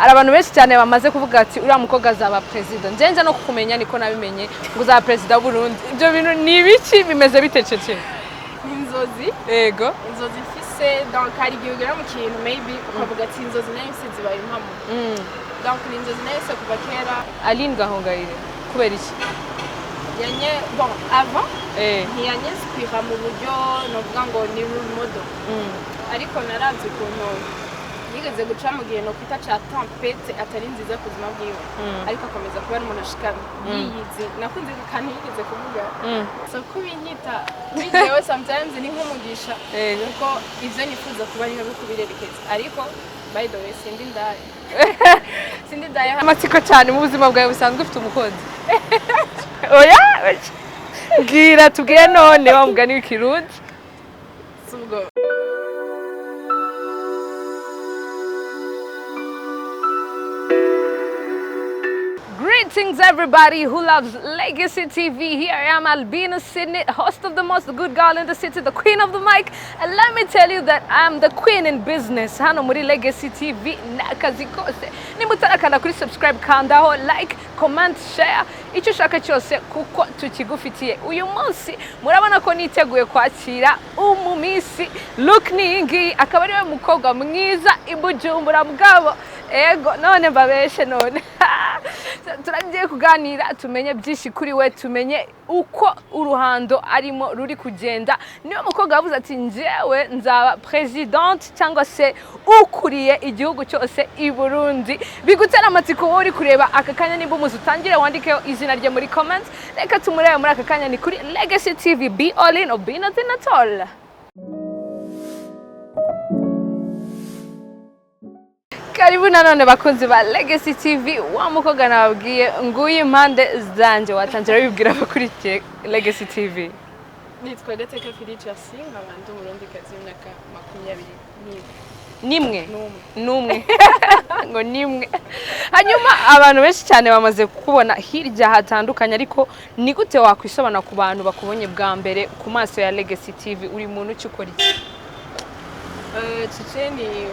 Hari abantu benshi cyane bamaze kuvuga ati uriya mukobwa azaba perezida. Njenje no kukumenya niko nabimenye ngo uzaba perezida w'u Burundi. Ibyo bintu ni ibiki, bimeze bite, Cece? Ni inzozi. Ego. Inzozi mfise, donc hari igihe ugera mu kintu, maybe ukavuga ati inzozi nayo mfise zibaye impamo. Donc ni inzozi nayo mfise kuva kera. Aline Gahongayire, kubera iki? Yanye, bon, avant ntiyanyinspira mu buryo novuga ngo ni role model, ariko naravye ukuntu yigeze guca mu gihe nokwita ca tempête atari nziza ku buzima bwiwe, ariko akomeza kuba ari umuntu ashikamye, yiyizi. Nakunze akantu yigeze kuvuga. So kubinyita kuri jewe sometimes ni nk'umugisha, kuko ivyo nifuza kuba ni nko kubirerekeza. Ariko by the way, sindi ndaya, sindi ndaya. Amatsiko cyane, mu buzima bwawe busanzwe ufite umukunzi? Oya, bwira, tubwire none wa mugani w'ikirundi. Si ubwo. Greetings, everybody who loves Legacy TV. Here I am, Albina Sydney, host of the most good girl in the city, the queen of the mic. And let me tell you that I'm the queen in business. Hano muri Legacy TV n'akazi kose. Nimba utarakanda kuri subscribe, kandaho, like, comment, share, icyo ushaka cyose kuko tukigufitiye. Uyu munsi murabona ko niteguye kwakira umumisi. Look ni iyi ngiyi, akaba ariwe mukobwa mwiza i Bujumbura bwabo. Ego, none mbabeshe none. Turagiye kuganira, tumenye byinshi kuri we, tumenye uko uruhando arimo ruri kugenda. Niyo mukobwa yavuze ati njyewe nzaba president cyangwa se ukuriye igihugu cyose i Burundi. Bigutera amatsiko wowe uri kureba aka kanya, nimba umuzi utangire wandikeho izina rye muri comments. Reka tumurebe muri aka kanya. Ni kuri Legacy TV. Be all in or be nothing at all. Karibu nanone bakunzi ba Legacy TV. Wa mukobwa nababwiye nguyu impande zanjye, watangira wibwira abakurikiye Legacy TV. Nitwa Gateka Felicia, nkaba ndi Umurundikazi w'imyaka 21. Nimwe? N'umwe. N'umwe, ngo nimwe. Hanyuma abantu benshi cyane bamaze kukubona hirya hatandukanye, ariko ni gute wakwisobanura ku bantu bakubonye bwa mbere ku maso ya Legacy TV? Uri muntu ki, ukora iki? Cece ni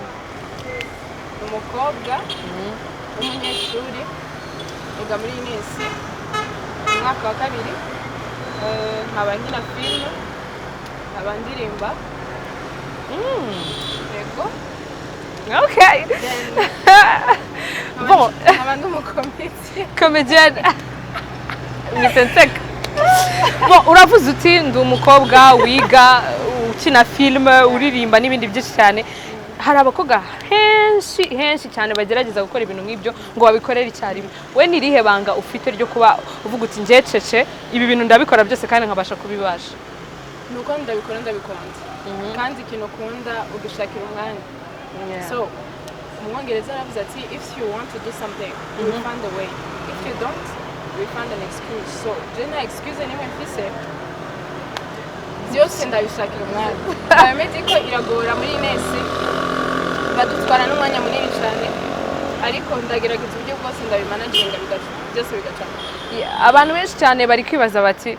umukobwa w'umunyeshuri, yiga muri INES mu mwaka wa kabiri. Nkaba nkina filime, nkaba ndirimba. Yego. Then Bon. nkaba ndi umukomedi. Comédienne, mpise nseka. Bon, uravuze uti ndi umukobwa wiga, ukina filime, uririmba n'ibindi byinshi cyane. Hari abakobwa henshi henshi cyane bagerageza gukora ibintu nk'ibyo ngo babikorere icyarimwe. We ni irihe banga ufite ryo kuba uvuga uti njye Cece ibi bintu ndabikora byose kandi nkabasha kubibasha? Ni uko ndabikora ndabikunze, kandi ikintu ukunda ugishakira umwanya. So Umwongereza aravuze ati if you want to do something, you will find a way; if you don't, you will find an excuse. So je nta excuse nimwe mfise, byose ndabishakira umwanya. Biomedical iragora muri INES, badutwara n'umwanya munini cyane, ariko ndagerageza uburyo bwose ndabimanaginga, byose bigacamo. Yeah, abantu benshi cyane bari kwibaza bati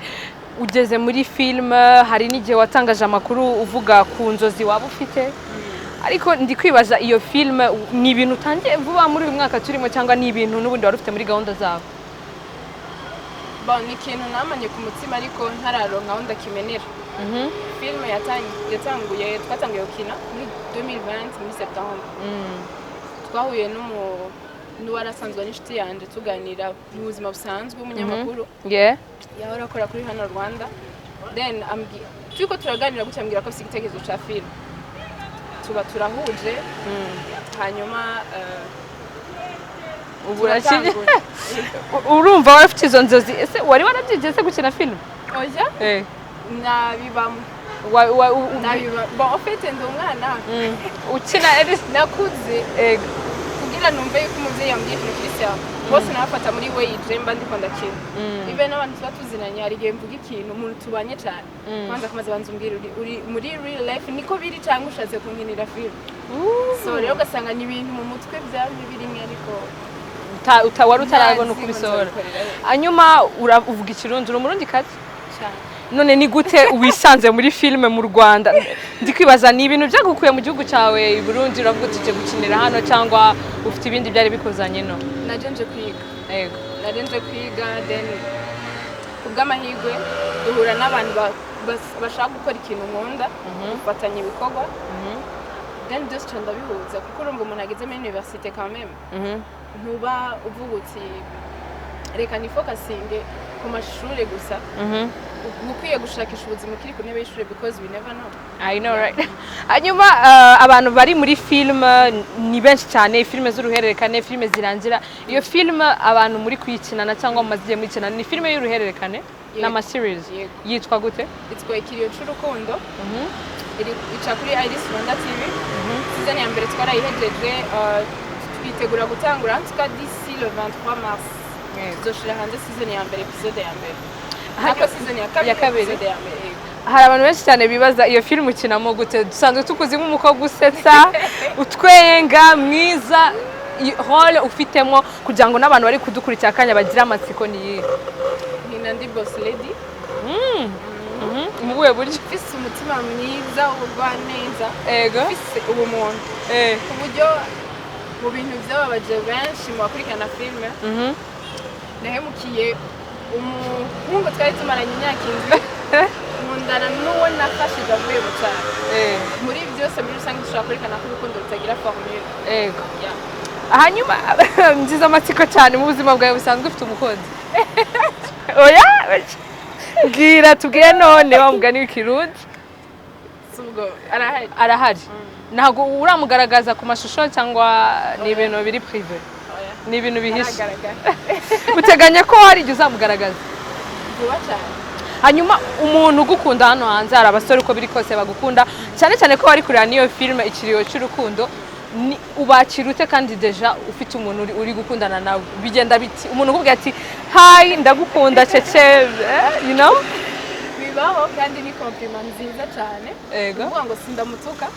ugeze muri filime, hari n'igihe watangaje amakuru uvuga ku nzozi waba ufite, ariko ndi kwibaza, iyo filime ni ibintu utangiye vuba muri uyu mwaka turimo, cyangwa ni ibintu n'ubundi wari ufite muri gahunda zawe? Bon, ni ikintu namanye ku mutima ariko ntararonka aho ndakimenera. Filime yatanguye, twatangiye gukina muri 2020 muri septembre. Twahuye n'uwari asanzwe ari inshuti yanjye, tuganira mu buzima busanzwe, w'umunyamakuru yahora akora kuri hano Rwanda. Then turiko turaganira gutya, ambwira ko afite igitekerezo ca filime, tuba turahuje. Hanyuma Ubu urakinye? turatangura. Urumva wari ufite izo nzozi, ese wari warabyigiye se gukina filime? Oya. Nabibamo. Nabiba. Bon, en fait ndi umwana Ukina nakuze Ego. kugira numve yuko umuvyeyi yambwiye ikintu kiri sawa, bose nabafata muri we je mba ndiko ndakina. Ibe n'abantu tuba tuzinanye, hari igihe mvuga ikintu, umuntu tubanye cyane, kwanza kumaze banza umbwira uri muri real life niko biri cyangwa ushatse kunkinira film. So rero ugasanga ni ibintu mu mutwe byamye birimwe, ariko Wari utarabona uko ntazi ngo ubisohora. nzabikorera he. Hanyuma uvuga Ikirundi, uri Umurundi kazi? Cyane. None ni gute wisanze muri filime mu Rwanda? Ndi kwibaza, ni ibintu byagukuye mu gihugu cyawe i Burundi, uravuga uti "Nje gukinira hano", cyangwa ufite ibindi byari bikuzanye no? Naje nje kwiga. Nari nje kwiga, then kubw'amahirwe duhura n'abantu bashaka gukora ikintu nkunda, dufatanya ibikorwa, then byose nca ndabihuza, kuko urumva umuntu ageze muri université quand même, ntuba uvuga uti reka nifokasinge ku mashuri gusa. Uba ukwiye gushakisha ubuzima ukiri ku ntebe y'ishuri, because we never know. I know, right? Hanyuma abantu bari muri film ni benshi cyane, filime z'uruhererekane, filime zirangira. Iyo film abantu muri kuyikinana cyangwa mumaze igihe muyikinana, ni filime y'uruhererekane? Yego. N'ama series? Yego. Yitwa gute? Itwa Ikiriyo c'Urukundo. Ica kuri Iris Rwanda TV. Season ya mbere twarayihejeje, twitegura gutangura, en tout cas d'ici le 23 mars tuzoshira hanze season ya mbere, episode ya mbere, ariko season ya kabiri, Ya kabiri. episode ya mbere, yego. Hari abantu benshi cyane bibaza iyo filime ukinamo gute. Dusanzwe tukuzi nk'umukobwa usetsa, utwenga, mwiza. Role ufitemo, kugira ngo n'abantu bari kudukurikira akanya bagire amatsiko, ni iyihe? Nkina ndi boss lady. Mu buhe buryo? Ufise umutima mwiza, ubugwaneza, ufise ubumuntu, ku buryo mu bintu byababaje benshi mu bakurikirana filime, nahemukiye umuhungu twari tumaranye imyaka 7, nkundana n'uwo nafashije avuye mu cyaro. Muri byose, muri rusange, dushobora kwerekana ko urukundo rutagira formule. Yeah. Hanyuma ngize amatsiko cyane, mu buzima bwawe busanzwe ufite umukunzi? Oya, bwira, tubwire none wa mugani w'ikirundi. Si ubwo arahari. Arahari. Ntabwo uramugaragaza ku mashusho, cyangwa ni ibintu biri privé? Oya. Ni ibintu bihishe? Aragaragara. Uteganya ko hari igihe uzamugaragaza? Vuba cyane. Hanyuma umuntu ugukunda hano hanze, hari abasore uko biri kose bagukunda cyane cyane ko bari kureba n'iyo filime Ikiriyo cy'Urukundo, ni ubakira ute kandi déjà ufite umuntu uri gukundana nawe? Bigenda biti umuntu ukubwira ati "Hi, ndagukunda Cece", you know? Bibaho, kandi ni compliment nziza cyane. Kuvuga ngo sindamutuka,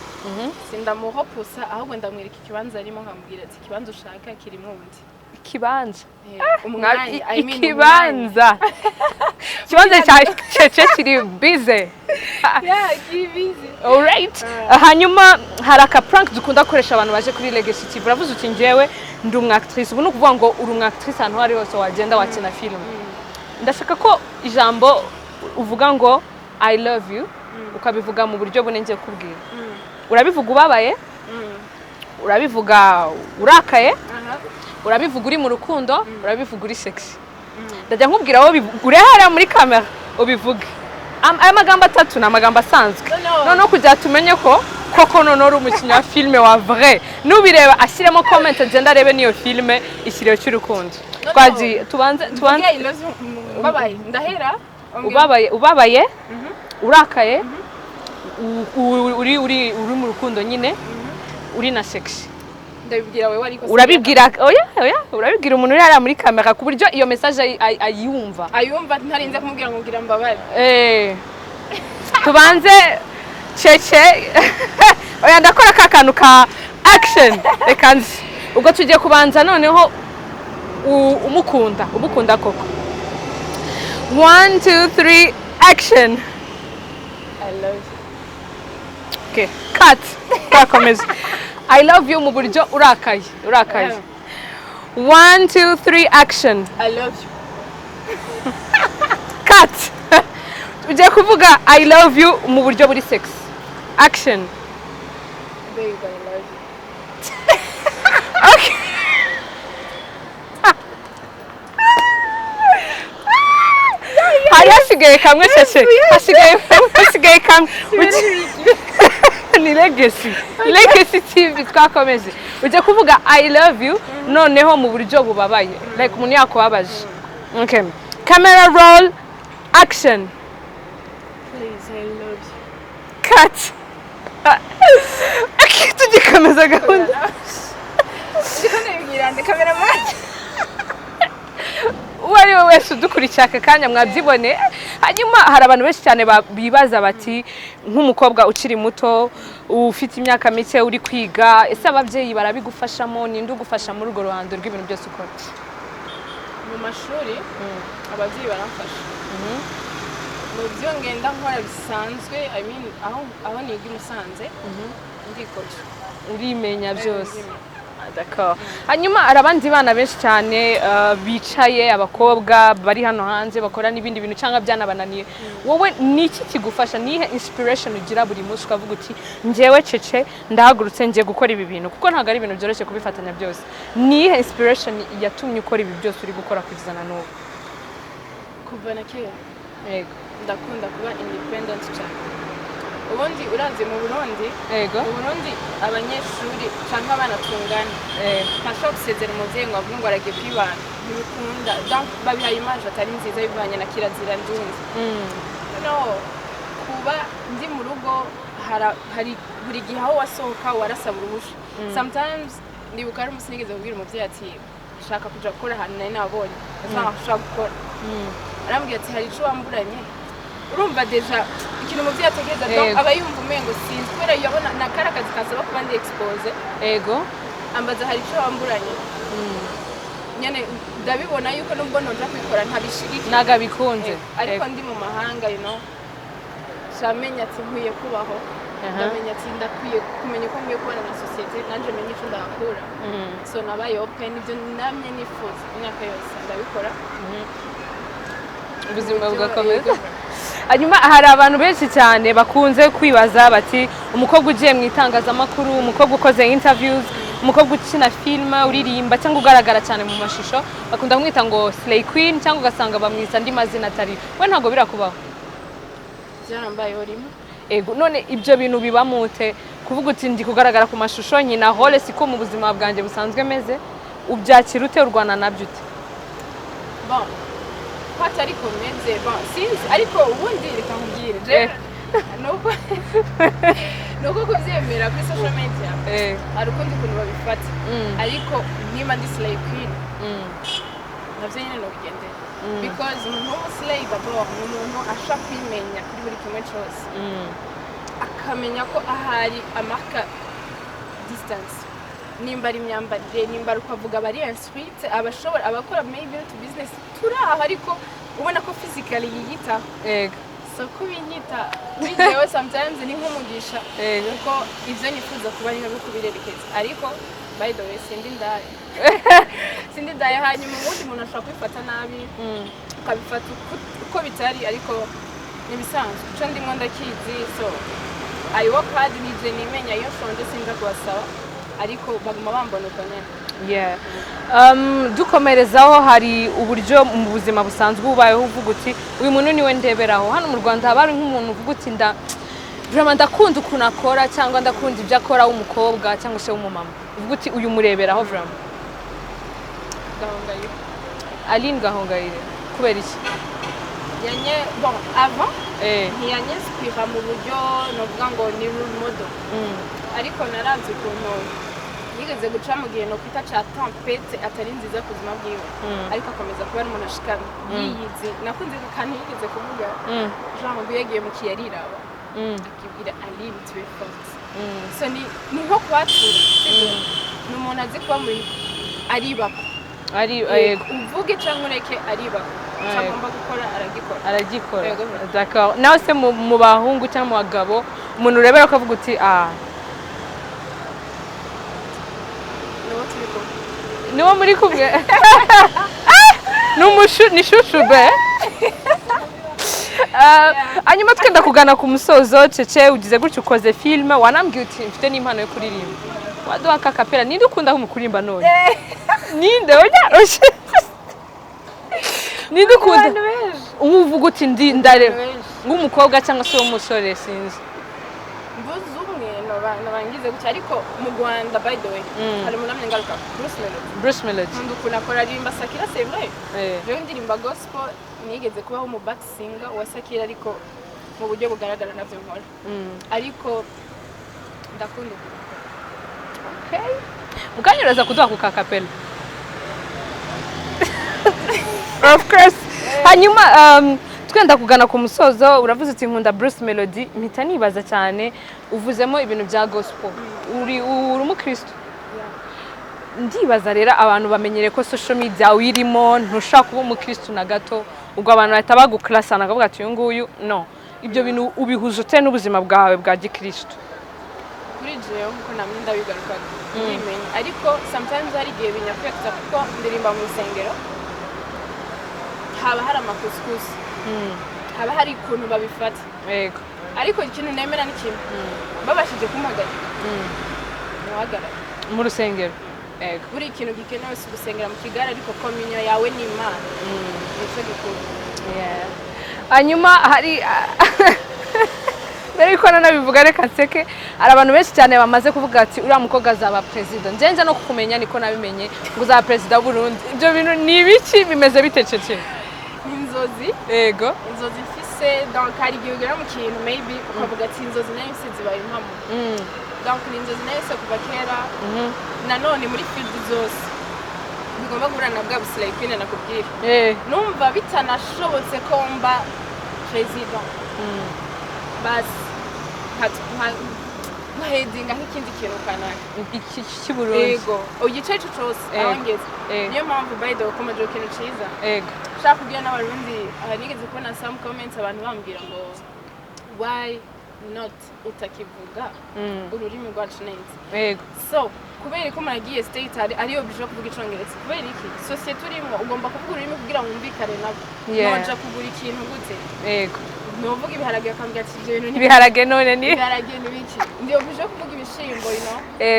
sindamuhopusa, ahubwo ndamwereka ikibanza arimo, nkamubwira ati ikibanza ushaka kirimo undi. Ikibanza? Umwanya, I mean. Ikibanza cya Cece kiri bize. Yeah, kiri busy. Alright. Hanyuma hari aka prank dukunda gukoresha abantu baje kuri Legacy TV. Uravuze uti njyewe ndi umu actrice. Ubu ni ukuvuga ngo uri umu actrice, ahantu aho ari hose wagenda wakina film. Ndashaka ko ijambo uvuga ngo "I love you" ukabivuga mu buryo bune ngiye kubwira. Urabivuga ubabaye, urabivuga urakaye, urabivuga uri mu rukundo, urabivuga uri sexy. Ndajya nkubwira wowe urehera muri kamera ubivuge. Aya magambo atatu ni amagambo asanzwe. No, no. Noneho kugira tumenye ko koko noneho uri umukinnyi wa filime wa vrai, nubireba ashyiremo comment, agenda arebe n'iyo filime Ikiriyo cy'Urukundo. No, no. Twagiye, tubanze tubanze. Mvuge "I love you" mbabaye, ndahera. Ubabaye, ubabaye, urakaye, uri mu rukundo nyine, uri na sexy. Ndabibwira wewe, ariko Urabibwira, oya oya, urabibwira umuntu uri hariya muri kamera, ku buryo iyo message ayumva. Ayumva ntarinze kumubwira ngo ngira mbabare. Tubanze Cece. Oya, ndakora ka kantu ka action, reka nzi. Ubwo tugiye kubanza noneho umukunda, umukunda koko. One, two, three, action! I love you. Okay, cut. Twakomeza "I love you" mu buryo urakaye, urakaye. One, two, three, action! I love you. Cut. Ugiye kuvuga "I love you" mu buryo buri sexy. Action! Babe, I love you. Okay. Hari hasigaye kamwe, Cece, hasigaye kamwe. Ni Legacy TV, twakomeje. Ujya kuvuga "I love you" noneho mu buryo bubabaye, like umuntu yakubabaje. Okay, camera roll, action! Please, I love you. Cut. Okay, tugikomeza gahunda. Ndiko ndabibwira nde, cameraman? Uwo ari we wese udukurikiye aka kanya mwabyibone. Hanyuma hari abantu benshi cyane bibaza bati nk'umukobwa ukiri muto, ufite imyaka mike, uri kwiga, ese ababyeyi barabigufashamo? Ninde ugufasha muri urwo ruhando rw'ibintu byose ukora? Mu mashuri ababyeyi baramfasha. Mu byo ngenda nkora bisanzwe, I mean, aho niga i Musanze, ndikoca. Urimenya byose. Ndimenya. Ah, d'accord. Hanyuma hari abandi bana benshi cyane bicaye, abakobwa bari hano hanze bakora n'ibindi bintu cyangwa byanabananiye. Wowe ni iki kigufasha? Nihe inspiration ugira buri munsi ukavuga uti: "Njyewe Cece ndahagurutse, ngiye gukora ibi bintu"? Kuko ntabwo ari ibintu byoroshye kubifatanya byose. Nihe inspiration yatumye ukora ibi byose uri gukora kugeza na n'ubu? Kuva na kera ndakunda kuba independent cyane. Ubundi urazi mu Burundi, mu Burundi abanyeshuri cyangwa abana tungana ntashobora gusezera umubyeyi ngo avuge ngo aragiye kwibana, ntibikunda. Donc babihaye image atari nziza bivanye na kirazira ndundi. No kuba ndi mu rugo, hari buri gihe aho wasohoka warasaba uruhusha. Sometimes ndibuka hari umunsi nigeze kubwira umubyeyi ati shaka kuja gukora ahantu nari nabonye nshaka gukora. Arambwira ati: "Hari ico wamburanye?" Urumva déjà ikintu umubyeyi atekereza, donc aba yumva umengo sinzi, kubera yabona na kari akazi kansaba kuba ndi exposé. Ambaza: "Hari ico wamburanye?" Nyene ndabibona yuko nubwo noja kubikora ntabishigikiye. Ntabwo abikunze. Ariko ndi mu mahanga, shamenya ati nkwiye kubaho. Ndamenya ati ndakwiye kumenya uko nkwiye kubana na sosiyete, nanje menye ico ndahakura. So nabaye open, ibyo namye nifuza imyaka yose ndabikora. Ubuzima Uburyo- bugakomeza. Yego. Hanyuma hari abantu benshi cyane bakunze kwibaza bati: umukobwa ugiye mu itangazamakuru, umukobwa ukoze interviews, umukobwa ukina filime, uririmba cyangwa ugaragara cyane mu mashusho, bakunda kumwita ngo slay queen, cyangwa ugasanga bamwita andi mazina atari we. Ntabwo birakubaho? Byarambayeho rimwe. Ego, none ibyo bintu bibamo ute, kuvuga uti ndi kugaragara ku mashusho, nkina role, siko mu buzima bwanjye busanzwe meze? Ubyakira ute? Urwana nabyo ute? Bon, ko atari komeze, bon, sinzi, ariko ubundi reka nkubwire je nuko kubyemera kuri social media hari ukundi kuntu babifata. Ariko niba ndi slay queen, navyo nyene nobigendera, because umuntu w'umuslay d'abord ni umuntu ashobora kwimenya kuri buri kimwe cose, akamenya ko ahari amarka distance, nimba ari imyambarire, nimba ari uko avuga, aba ari instruite, abashobora abakora maybe utu business turi aho, ariko ubona ko physically yiyitaho. So kubinyita kuri jewe sometimes ni nk'umugisha, kuko ivyo nifuza kuba ni nko kubirerekeza. Ariko by the way, sindi ndaya, sindi ndaya. Hanyuma ubundi umuntu ashobora kubifata nabi, ukabifata uko bitari, ariko nibisanzwe, ico ndimwo ndakizi. So I work hard, nije nimenya, iyo nshonje sinza kubasaba, ariko baguma bambona uko nyene. Yeah. Dukomerezaho, hari uburyo mu buzima busanzwe ubayeho uvuga uti: "Uyu muntu niwe ndeberaho"? Hano mu Rwanda haba hari nk'umuntu uvuga uti: "Nda vraiment ndakunda ukuntu akora", cyangwa "Ndakunda ibyo akora", w'umukobwa cyangwa se w'umumama, uvuga uti uyu mureberaho vraiment? Gahongayire. Aline Gahongayire, kubera iki? Yanye, bon, avant ntiyanyinspira mu buryo novuga ngo ni role model, ariko naravye ukuntu yigeze guca mu gihe nokwita ca tempête atari nziza ku buzima bwiwe, ariko akomeza kuba ari umuntu ashikamye, yiyizi. Nakunze akantu yigeze kuvuga, genre ngo iyo yagiye mu kiyariraba, akibwira: "Aline, tu es forte." So ni nko kwatura, sibyo? Ni umuntu azi kuba muri aribako. Ari yego. Uvuge cyangwa ureke, aribako icyo agomba gukora aragikora. Aragikora. Yego. D'accord. Nawe se mu bahungu cyangwa mu bagabo, umuntu urebera ukavuga uti: "Ah"? Niwo turi kumwe. Niwo muri kumwe? Ni umushu, ni chouchou be. Hanyuma twenda kugana ku musozo, Cece, ugize gutyo ukoze filime, wanambwiye uti mfite n'impano yo kuririmba, waduha a cappella? Ninde ukunda mu kuririmba none? Ninde? Oya, oya, ninde ukunda uvuga uti ndi ndareba, nk'umukobwa cyangwa se w'umusore, sinzi? Mvuze umwe noba ngize gutya, ariko mu Rwanda, by the way, hari umuntu namye ngaruka, Bruce Melody. Bruce Melody. Nkunda ukuntu akora, aririmba Sakira, c'est vrai. Rero ndirimba gospel, nigeze kubaho mu back singer wa Sakira, ariko mu buryo bugaragara navyo nkora, ariko ndakunda ukuntu akora. Okay. Mukanya uraza kuduha ku a cappella, of course. Hanyuma twenda kugana ku musozo, uravuze uti nkunda Bruce Melody, mpita nibaza cyane, uvuzemo ibintu bya gospel, uri umukristo. Ndibaza rero, abantu bamenyereye ko social media uyirimo, ntushobora kuba umukristo na gato. Ubwo abantu bahita baguclassana, bakavuga ati: "Uyu nguyu no." Ibyo bintu ubihuza ute n'ubuzima bwawe bwa gikristo? Kuri jewe, nkuko namwe ndabigarukaga, ndimenya, ariko sometimes hari igihe binyaffecta, kuko ndirimba mu rusengero, haba hari amakusikusi, haba hari ukuntu babifata. Ariko ikintu nemera ni kimwe: babashije kumpagarika, muhagarara. Mu rusengero, yego. Buri kintu gikenewe si ugusengera mu kigare, ariko communion yawe n'Imana nicyo gikuru. Yeah. Hanyuma hari, mbere yuko nanabivuga reka nseke, hari abantu benshi cyane bamaze kuvuga ati: "Uriya mukobwa azaba perezida." Ngenze no kukumenya niko nabimenye ngo uzaba perezida w'Uburundi. Ibyo bintu ni ibiki? Bimeze bite, Cece? Ni inzozi. Inzozi mfise. Donc hari igihe ugera mu kintu, maybe ukavuga ati: "Inzozi nayo mfise zibaye impamo." Donc ni inzozi nayo mfise kuva kera. Nanone muri field zose bigomba guhura na bwa buslay queen nakubwira. Numva bitanashobotse ko mba perezida, basi nkaheadinga nk'ikindi kintu kanaka. Iki cy'Uburundi? Yego, igice ico cose aho ngeze. Niyo mpamvu, by the way, ukomeje ikintu ciza nshaka kubwira n'Abarundi. Aha nigeze kubona some comments, abantu bambwira ngo: "Why not utakivuga ururimi rwacu neza?" So kubera ko umuntu agiye state ari ariyo bije kuvuga Icongereza, kubera iki sosiyete urimo ugomba kuvuga ururimi kugira ngo wumvikane nabo. Noja kugura ikintu gute? Novuga ibiharage bakambwira ati: "Ibyo bintu ni Ibiharage none ni ibiharage ni biki?" Ndi obligé kuvuga ibishimbo.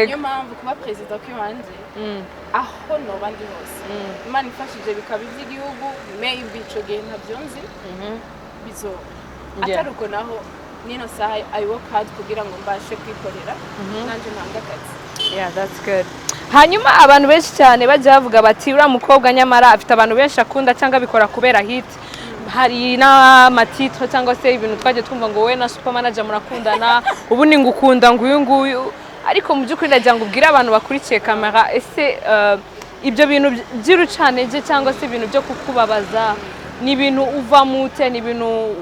Niyo mpamvu kuba perezida kw'iwanje, aho noba ndi hose, Imana ifashije bikaba iby'igihugu, maybe ico gihe ntabyo nzi bizoba. Atari uko naho, nino saha I work hard kugira ngo mbashe kwikorera nanje ntange akazi. Yeah, that's good. Hanyuma abantu benshi cyane bajya bavuga bati: "Uriya mukobwa nyamara afite abantu benshi akunda, cyangwa abikora kubera hit." Hari n'amatitre cyangwa se ibintu twagiye twumva ngo wowe na Super Manager murakundana, ubundi ngo ukunda ngo uyu nguyu. Ariko mu by'ukuri ndagira ngo ubwire abantu bakurikiye kamera: ese ibyo bintu by'urucantege cyangwa se ibintu byo kukubabaza ni ibintu uvamo ute? Ni ibintu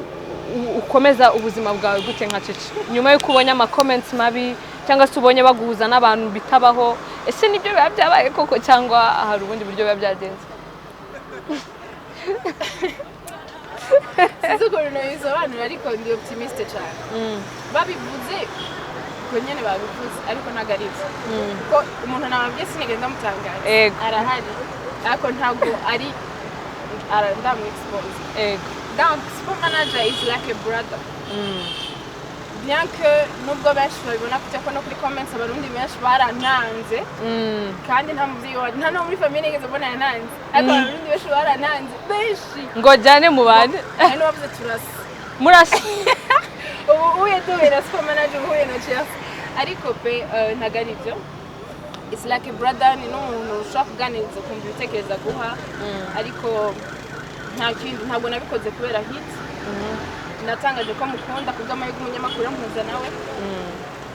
ukomeza ubuzima bwawe gute nka Cece, nyuma y'uko ubonye amacomments mabi cyangwa se ubonye baguhuza n'abantu bitabaho? Ese nibyo biba byabaye koko, cyangwa hari ubundi buryo biba byagenze? Sinzi ukuntu nabisobanura, ariko ndi optimiste cyane. Babivuze ubwo nyene babivuze, ariko ntabwo ari byo, kuko umuntu nababwiye sinigeze ndamutangaza. Arahari, ariko ntabwo ari ndamu expose. Donc Super Manager is like a brother, bien que nubwo benshi babibona kujya ko no kuri comments Abarundi benshi barantanze, kandi nta muvyeyi wanje, nta no muri famille nigeze mbona yantanze, ariko Abarundi benshi barantanze, benshi. Ngo jyane mu bane. Hari n'uwavuze turasa. Murasa. Ubu uhuye duhuye na Super Manager, uhuye na Chelsea. Ariko pe, ntabwo ari ibyo. It's like a brother, ni n'umuntu ushobora kuganiriza ukumva ibitekerezo aguha, ariko nta kindi. Ntabwo nabikoze kubera hit. Natangaje ko mukunda kubw'amahirwe umunyamakuru ampuza nawe,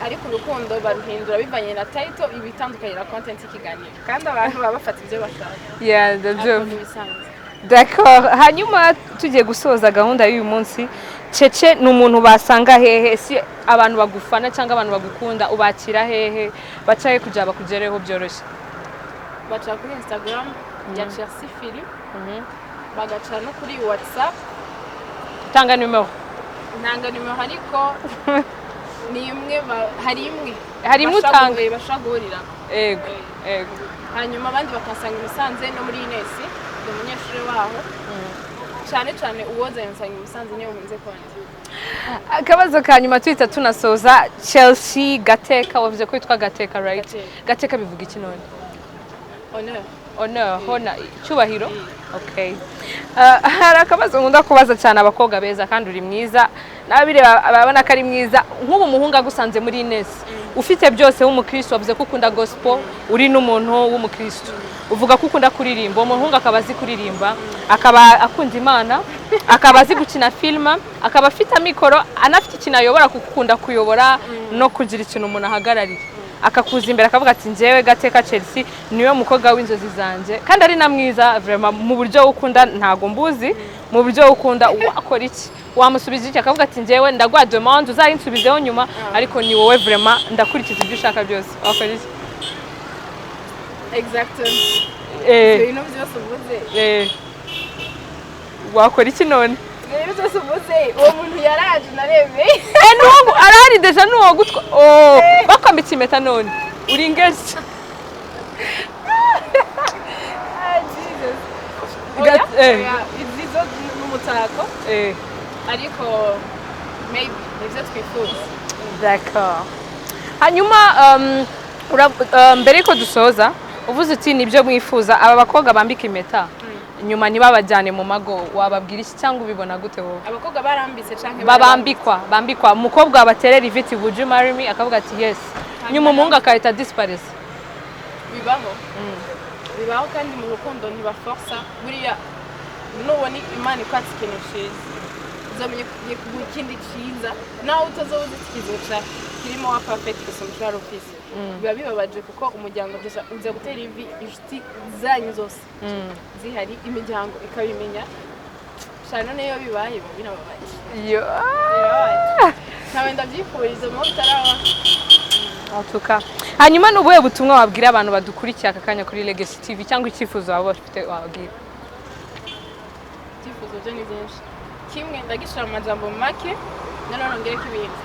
ariko urukundo baruhindura bivanye na title, iba itandukanye na content y'ikiganiro, kandi abantu baba bafata ibyo bashaka. Yeah, ariko ndabyumva. ntibisanzwe. D'accord. Hanyuma tugiye gusoza gahunda y'uyu munsi. Cece ni umuntu basanga hehe? Si abantu bagufana cyangwa abantu bagukunda, ubakira hehe? Baca he kugira bakugereho byoroshye? Baca kuri Instagram ya Chelsea Philip, bagaca no kuri WhatsApp. Tanga nimero. Ntanga nimero, ariko ni imwe hari imwe. Hari imwe utanga. Bashobora guhurira. Ego. Hanyuma abandi bakasanga i Musanze no muri Ines, ndi umunyeshuri waho. Cyane cyane uwoza yansanga i Musanze, niyo nkunze konti. Akabazo ka nyuma tuhita tunasoza. Chelsea Gateka, wavuze ko witwa Gateka, right? Gateka. Gateka bivuga iki none? Honneur. Honor, hona icyubahiro. Okay. Hari akabazo nkunda kubaza cyane abakobwa beza, kandi uri mwiza, n'ababireba babona ko ari mwiza. Nk'ubu umuhungu agusanze muri Ines, ufite byose, w'umukristo, wavuze ko ukunda gospel, uri n'umuntu w'umukristo, uvuga ko ukunda kuririmba, uwo muhungu akaba azi kuririmba, akaba akunda Imana, akaba azi gukina filime, akaba afite amikoro, anafite ikintu ayobora, kuko ukunda kuyobora no kugira ikintu umuntu ahagarariye, akakuza imbere akavuga ati: "Njyewe Gateka Chelsea niwe mukobwa w'inzozi zanjye," kandi ari na mwiza vraiment mu buryo ukunda, ntago mbuzi mu buryo ukunda, wakora iki? Wamusubiza iki? Akavuga ati: "Njyewe ndaguha demande uzayinsubizeho nyuma, ariko ni wowe vraiment, ndakurikiza ibyo ushaka byose." Wakora iki? Exactement. Ibyo bintu byose uvuze. Wakora iki none? Rero byose uvuze, uwo muntu yaraje, naremeye. Eh, nuwo arahari déjà, nuwo gutwa. Oh, bakwambitse impeta none uri engaged? Ah, Jesus. Oya, oya, izizo n'umutako, ariko maybe nivyo twifuza. D'accord. Hanyuma mbere yuko dusoza, uvuze uti nibyo mwifuza. Aba bakobwa bambika impeta nyuma ntibabajyane mu mago, wababwira iki cyangwa ubibona gute wowe? Abakobwa barambitse canke? Babambikwa, bambikwa. Umukobwa baterera iviti, "Would you marry me?" akavuga ati "Yes", nyuma umuhungu akahita disparisa. Bibaho, bibaho, kandi mu rukundo ntibaforsa. Buriya nubona Imana ikwatsa ikintu ciza, uzamenye ko igiye kuguha ikindi ciza, nawe utazoba uzi kizoca kirimo wa perfect gusumba ico wari ufise. Biba bibabaje kuko umuryango déjà uza gutera ivi, inshuti zanyu zose zihari, imiryango ikabimenya cyane. None iyo bibaye biba binababaje. Yo. Birababaje, ntawe ndabyifuriza mu bitaraba. En tout cas. Hanyuma ni ubuhe butumwa wabwira abantu badukurikiye aka kanya kuri Legacy TV, cyangwa icyifuzo waba bafite wababwira? Ibyifuzo byo ni byinshi. Kimwe ndagishira mu majambo make, noneho nongereko ibindi.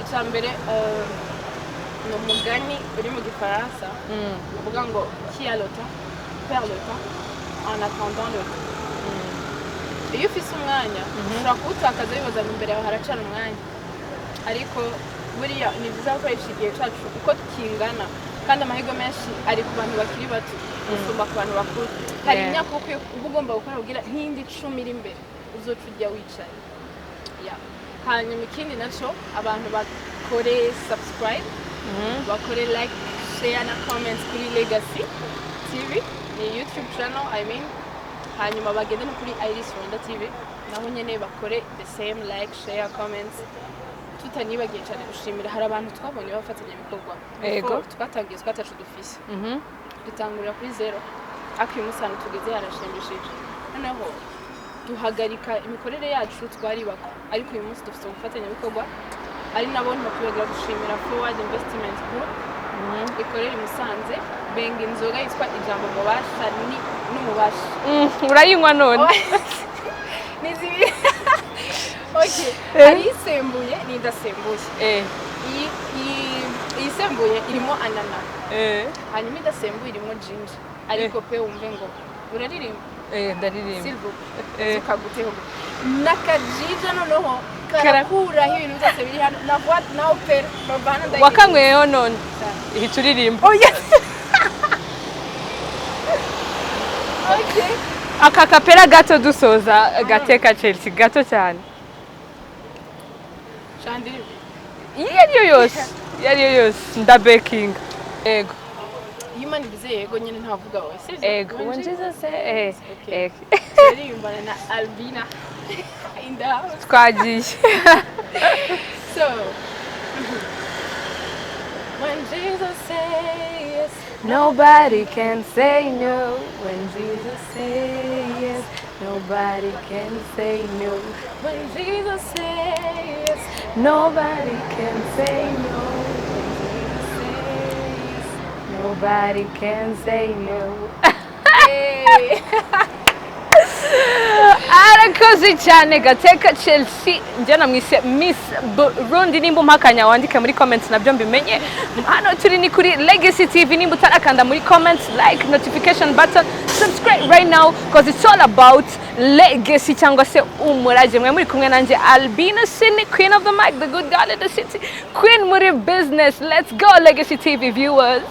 Icya mbere, ni umugani uri mu Gifaransa uvuga ngo "Qui a le temps perd le temps en attendant le temps". Iyo ufise umwanya ushobora kuwutakaza wibaza ngo imbere yawe haracana umwanya, ariko buriya ni byiza gukoresha igihe cyacu uko kingana, kandi amahirwe menshi ari ku bantu bakiri bato gusumba ku bantu bakuru. Hari imyaka uba ukwiye, uba ugomba gukora kugira nk'indi 10 iri imbere uzoca ujya wicaye. Yeah. Hanyuma ikindi naco, abantu bakore subscribe, bakore like, share na comments kuri Legacy TV, ni YouTube channel, I mean. Hanyuma bagende no kuri Iris Rwanda TV, naho nyene bakore the same, like, share, comments. Tutanibagiye cyane gushimira, hari abantu twabonye b'abafatanyabikorwa. Yego. Before twatangiye twatacu dufise, dutangurira kuri zero, ariko uyu munsi ahantu tugeze harashimishije. Noneho duhagarika imikorere yacu, twaribako, ariko uyu munsi dufite ubufatanyabikorwa, ari nabo ntakwibagira gushimira, Forward Investment Group ikorera i Musanze, benga inzoga yitwa Ijambo Mubasha ni n'umubasha. Urayinywa none? Ni zibiri, okay. Hari isembuye n'idasembuye. Iyi isembuye irimo anana, hanyuma idasembuye irimo ginger. Ariko pe, wumve ngo uraririmba. Ndaririmba. S'il vous plaît, tukaguteho n'akajija, noneho karakuraho ibintu byose biri hano na voix na opera bavana ndayizi. Wakanyweyeho none ihita uririmba? Oya, okay. Aka kapera gato dusoza, gateka Chelsea, gato cyane. Shandiri. Iyo ariyo yose, iyo ariyo yose, ndabekinga. Ego. Iyo Imana ivuze yego nyine ntavuga wowe, sibyo? Ego. When When Jesus Jesus say Okay. Turaririmbana na Albina in the house. Twagiye. So when Jesus say yes, Nobody can say no. When Jesus say yes, nobody can say no. When Jesus say yes, Nobody can say no. when Jesus say yes. Nobody can say no. Hey. Arakoze cyane Gateka Chelsea, njye namwise Miss Burundi. Nimba umpakanya wandike muri comments nabyo mbimenye. Hano turi ni kuri Legacy TV. Nimba utarakanda muri comments, like, notification button, subscribe right now, because it's all about legacy cyangwa se umurage. Mwe muri kumwe nanjye Albina Sini, queen of the mic, the good girl in the city, queen muri business. Let's go, Legacy TV viewers.